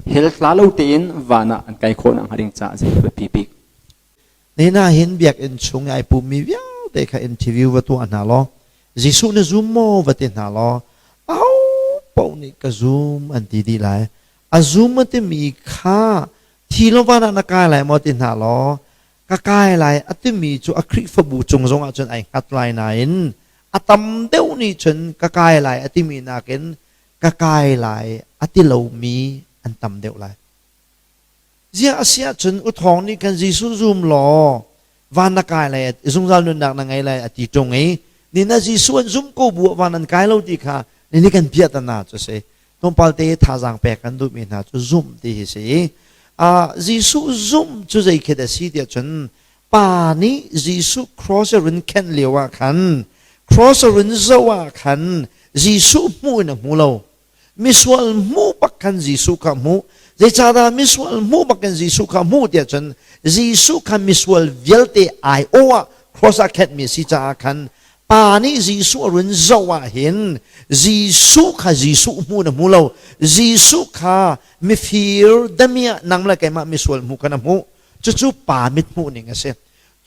Hell tla lo tein van ah an kai khawh nakhnga ding caah zei a biapi bik? Nina hin biakinn chung i ai pummi vialte kha interview va tuah hna law Jesuh na zum maw va ti hna law aho paoh nih ka zum an ti dih lai. A zum a timi kha thi lo van ah na kai lai maw ti hna law ka kai lai a timi cu a Khrihfabu cung zong ah cun ai hngat lai nain a tam deuh nih cun ka kai lai a timi nakin ka kai lai a ti lomi an tam deuh lai. Ziah a si ahcun u thawng nih khan Jesuh zum law van na kai lai zungzal nunnak na ngei lai a ti ṭung i ni na Jesuh an zum ko bu ah van an kai lo ti kha ni nih kan piah ta na cu si. Tlawmpal te thazaang pek kan duhmi hna cu zumh ti hi si. Jesuh zumh cu zei khi dah si tiah cun Pa nih Jesuh cross a run khenh lio ah khan cross a run zoh ah khan Jesuh hmuh in a hmu lo. Misual hmuh bak khan Jesuh kha hmuh. Zeicahdah misual hmuh bak in Jesuh kha hmuh tiah cun Jesuh kha misual vialte aiawh ah cross ah khenhmi a si caah khan Pa nih Jesuh a run zoh ah hin Jesuh kha Jesuh hmuh na hmu lo. Jesuh kha mifir damiah nang le keimah misual hmuh kha na hmuh. Cucu pa mit hmuh ning a si.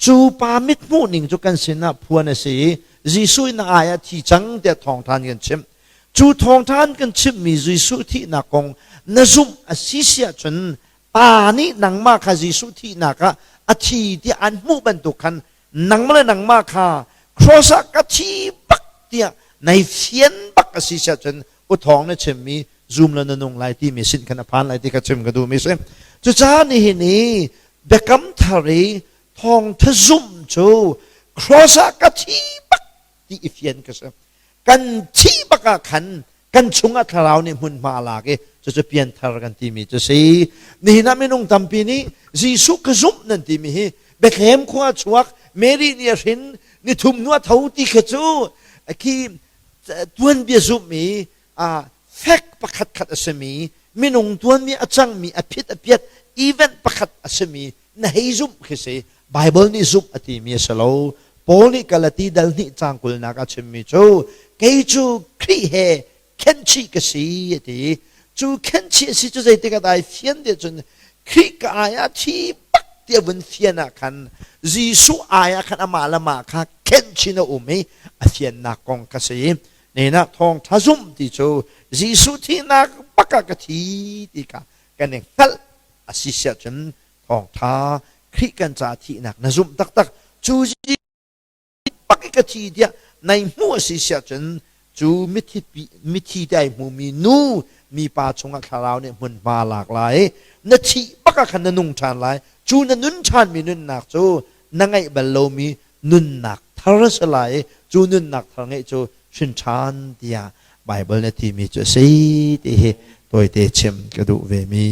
Cu pa mit hmuh ning cu kan sinah phuan a si i Jesuh in a ai ah thi cang tiah thawngthan kan chimh. Cu thawngthan kan chimhmi Jesuh thihnak kong na zumh a si si ahcun Pa nih nangmah kha Jesuh thihnak ah a thi tiah an hmuh bantuk khan nangmah le nangmah kha cross ah ka thi bak tiah nai fian bak a si si ahcun u thawng na chimmi zum la na nung lai timi sin khan a phan lai ti kha chim ka duhmi si. Cucaah nihin i biakam thar i thawngtha zumh cu cross ah ka thi bak ti i fian ka si. Kan thi bak ah khan kan chungah thlarau nih hmunhma a lak i cucu pianthar kan timi cu si. Nihin ah minung tampi nih Jesuh ka zumh nan timi hi Bethlehem khua chuak Mary nih a hrin nithum hnu a tho ti kha cu khi tuanbia zumh i fek pakhat khat a simi minung tuanmi a cangmi a phit a piat event pakhat a simi na hei zumh khi si. Bible nih zumh a timi a si lo. Paul nih Galati dal hnih caang kulnak a chimmi cu kei cu Khrih he khenhchih ka si a ti. Cu khenhchih a si cu zeitik ah dah ai fian ti cun Khrih ka ai ah thi bak ti a vun fian ah khan Jesuh ai ah khan amah le amah kha khenhchin a um i a fiannak kong kha si. Nena thawngṭha zumh ti cu Jesuh thihnak bak ah ka thi ti kha kan i hngalh a si siah cun thawngṭha Khrih kan ca thihnak na zumh taktak cu bak i ka thi tiah nai hmuh a si siah cun cu mithi mithi te ai hmumi nu mipa chungah thlarau nih hmunhma lak lai na thih bak ah khan na nung ṭhan lai. Cu na nun ṭhanmi nunnak cu na ngeih bal lomi nunnak thar a si lai i cu nunnak thar ngeih cu hrin ṭhan tiah Baibal na timi cu a si ti hi tawite chim ka duh ve mi.